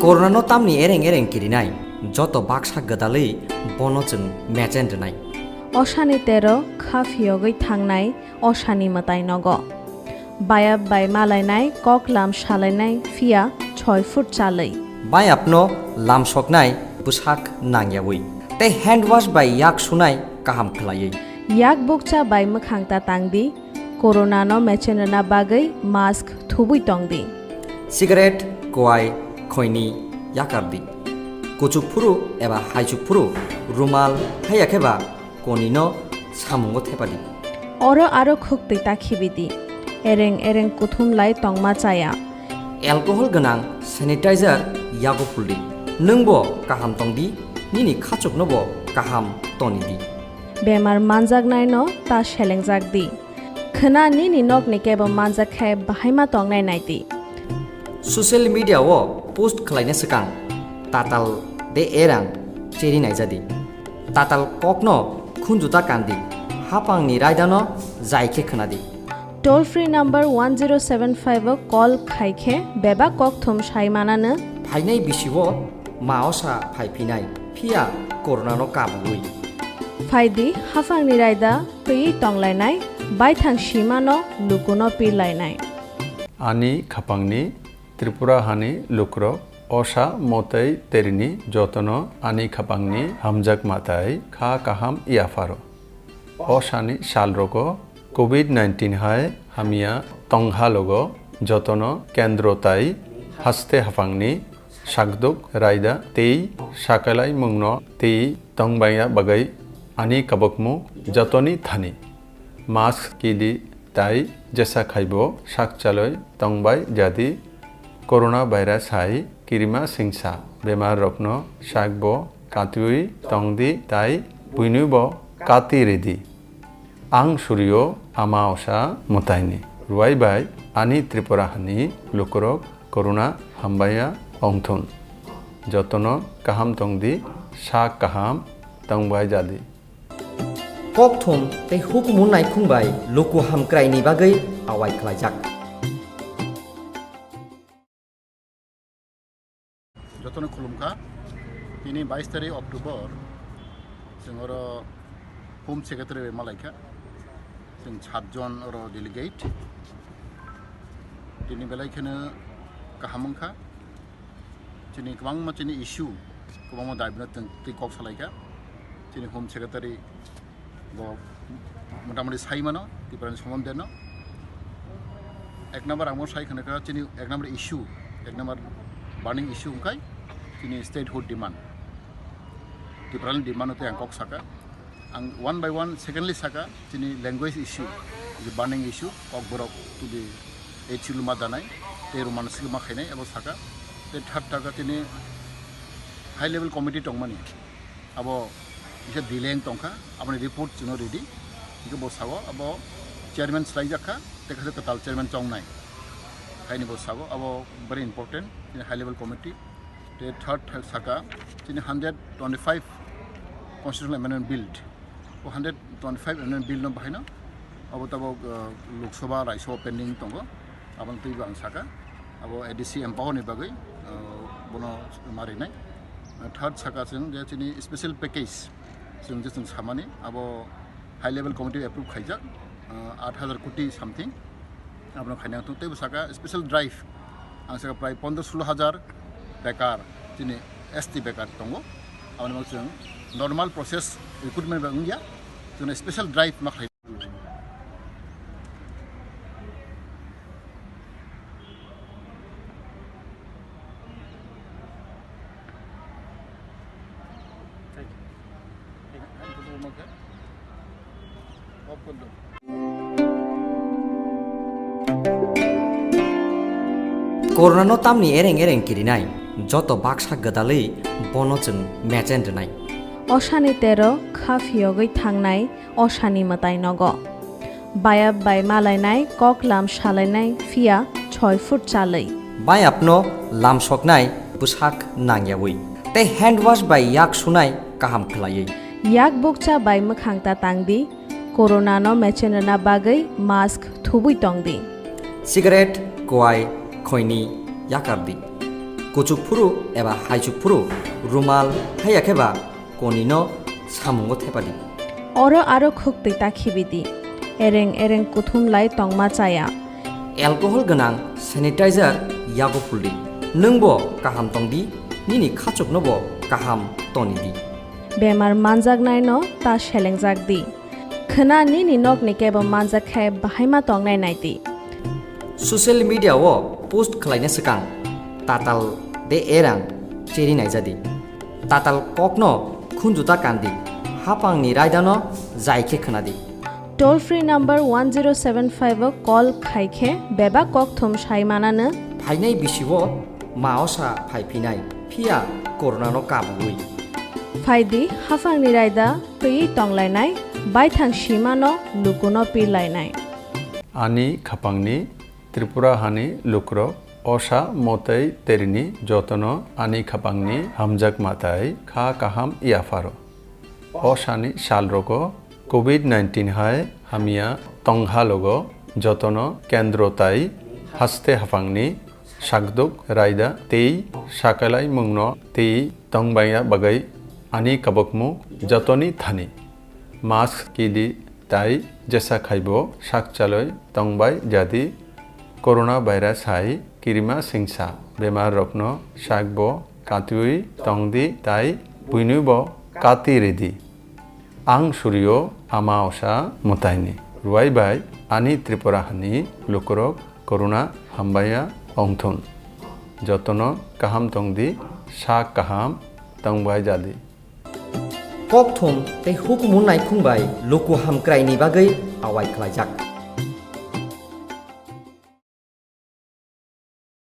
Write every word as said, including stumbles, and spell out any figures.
Corona no tamni ereng ereng kirinai, joto baksa gwdalwi bono chwng mechen rwnai. Osani tero kha phiyogwi thangnai osani mwtai nogo. Bayap bai malainai, kok lam salainai, phiya choi foot chalwi. Bayapno lamsoknai bwsak nangyawi. Tei hand wash bai yak sunai kaham khlaiwi. Yak bukcha bai mwkhang ta tangdi, corona no mechen rwna bagwi mask thubwi tongdi. Cigarette, kwai, khoini yakardi. Kuchuk phuru eba haichuk phuru rumal, haiya khe ba konino samungo thepadi. Oro aro khuktwi ta khibidi. Ereng ereng kuthum lai tongma chaya. Alcohol gwnang sanitizer yago phuldi. Nwngbo kaham tongdi, nini khachuknobo kaham tonidi. Bemar manjaknaino ta selengjak di. Khwna nini nokni kebo manjak khe bahaima tongnai naidi. Social media o post khlaina swkang tatal de erang cheri naijadi. Tatal kokno khunjuta kandi, hapangni raidano jai khe khwnadi. Toll free number one zero seven five o call khai khe bebak kokthum sai mananw. Phainai bisi o ma osa phai phinai, phiya corona no kabui. Phaidi hapangni raida twi tonglainai, baithang simano lukuno pirlainai. Ani khapangni Tripura hani lukurok osa motei terini jotono ani khapangni hamjakma tai kha kaham yapharo. Osani salrogo covid nineteen hai hamya tongha logo jotono kendro tai haste haphangni sakduk raida tei sakalaimungno tei tongbaiya bagwi ani kabukmung jotoni thani mask kidi tai jesa khaibo sak chalwi tongbai jadi. Corona virus hai kirima singsa bemar rokno sakbo katiwi tongdi tai buinibo kati ridi. Ang surio ama osa mwtaini ruai bai ani Tripura hani lukurok corona hambaiya ongthun. Jotono kaham tongdi, sak kaham tongbai jadi. Kokthum tei hukumu naikhung bai luku hamkraini bagwi awai khlaijak. Jotono khulumkha. Tini bais tarik October, chwng oro Home Secretary bai malaikha. Chwng satjon oro delegate. Tini belai kheno kaham wngkha. Chini kwbangma chini issue, kwbangma daibino twi kok salaikha. Chini Home Secretary bo motamoti sai mano, Tiprani somondo no. Ek number ang bo sai khna kha chini ek number issue, ek number burning issue wngkhai chini statehood demand. Tiprani demand no tei ang kok saka. Ang one by one, secondly saka, chini language issue, je burning issue, Kokborok to the eight schedule ma danai, tei Roman script ma khainai, abo saka. Tei third taka chini high level committee tongmani, abo kisa delay wng tongkha, aboni report chwngno ready, hingke bo sago, abo chairman swlaijakha, tei kaisa kwtal chairman chongnai, haini bo sago, abo very important, chini high level committee. Tei third saka, chini hundred twenty five constitutional amendment bill, o hundred twenty five amendment bill no bahaino abo tabok, uh, Lok Sabha, Rajya Sabha pending tongo, aboni twibo ang saka, abo A D C empower ni bagwi, uh, bono ma rinai. Uh, third saka chwng je chini special package chwng je chwng samani abo high level committee approve khaijak, uh, aat hajar koti something, abono khaina tong teibo saka special drive, ang saka prai pondro solo hajar bekar, chini S T bekar tongo. Aboni bagwi chwng normal process recruitment bai wngya, chwngno special drive ma khlai. Corona no tamni ereng ereng kirinai, joto baksa gwdalwi bono chwng mechen rwnai. Osani tero kha phiyogwi thangnai osani mwtai nogo. Bayap bai malainai, kok lam salainai, phiya choi foot chalwi. Bayapno lamsoknai bwsak nangyawi. Tei hand wash bai yak sunai kaham khlaiwi. Yak bukcha bai mwkhang ta tangdi, corona no mechen rwna bagwi mask thubwi tongdi. Cigarette, kwai, khoini yakardi. Kuchuk phuru eba haichuk phuru rumal haiya khe ba konino samungo thepadi. Oro aro khuk twi ta khibidi. Ereng ereng kuthum lai tongma chaya. Alcohol gwnang sanitizer yago phuldi. Nwngbo kaham tongdi, nini khachuknobo kaham tonidi. Bemar manjaknaino ta selengjak di. Khwna nini nokni kebo manjak khe bahaima tongnai nai di. Social media o post khlaina swkang tatal de erang cheri naijadi. Tatal kokno khunjuta kandi. Hapangni raidano jai khe khwnadi. Toll free number one zero seven five o call khai khe bebak kokthum sai mananw. Phainai bisio ma osa phai phinai, phiya corona no kabui. Phaidi haphangni raida twi tonglainai, baithang simano lukuno pirlainai. Ani khapangni Tripura hani lukurok osa motei terini jotono ani khapangni hamjak matai kha kaham yapharo. O sani salrogo covid nineteen hai hamya tongha logo jotono kendro tai haste haphangni sakduk raida tei sakalaimungno tei tongbaiya bagwi ani kabukmung jotoni thani mask kidi tai jesa khaibo sakchaloi tongbai jadi. Corona virus hai kirima singsa bemar rokno sakbo katiui tongdi tai buinui bo kati ridi. Ang surio ama osa mutaini ruai bai ani Tripura hani lukurok corona hambaya ongthun. Jotono kaham tongdi, sak kaham tongbai jadi. Kokthum tei hukumu naikhung bai luku hamkraini bagwi awai khlaijak.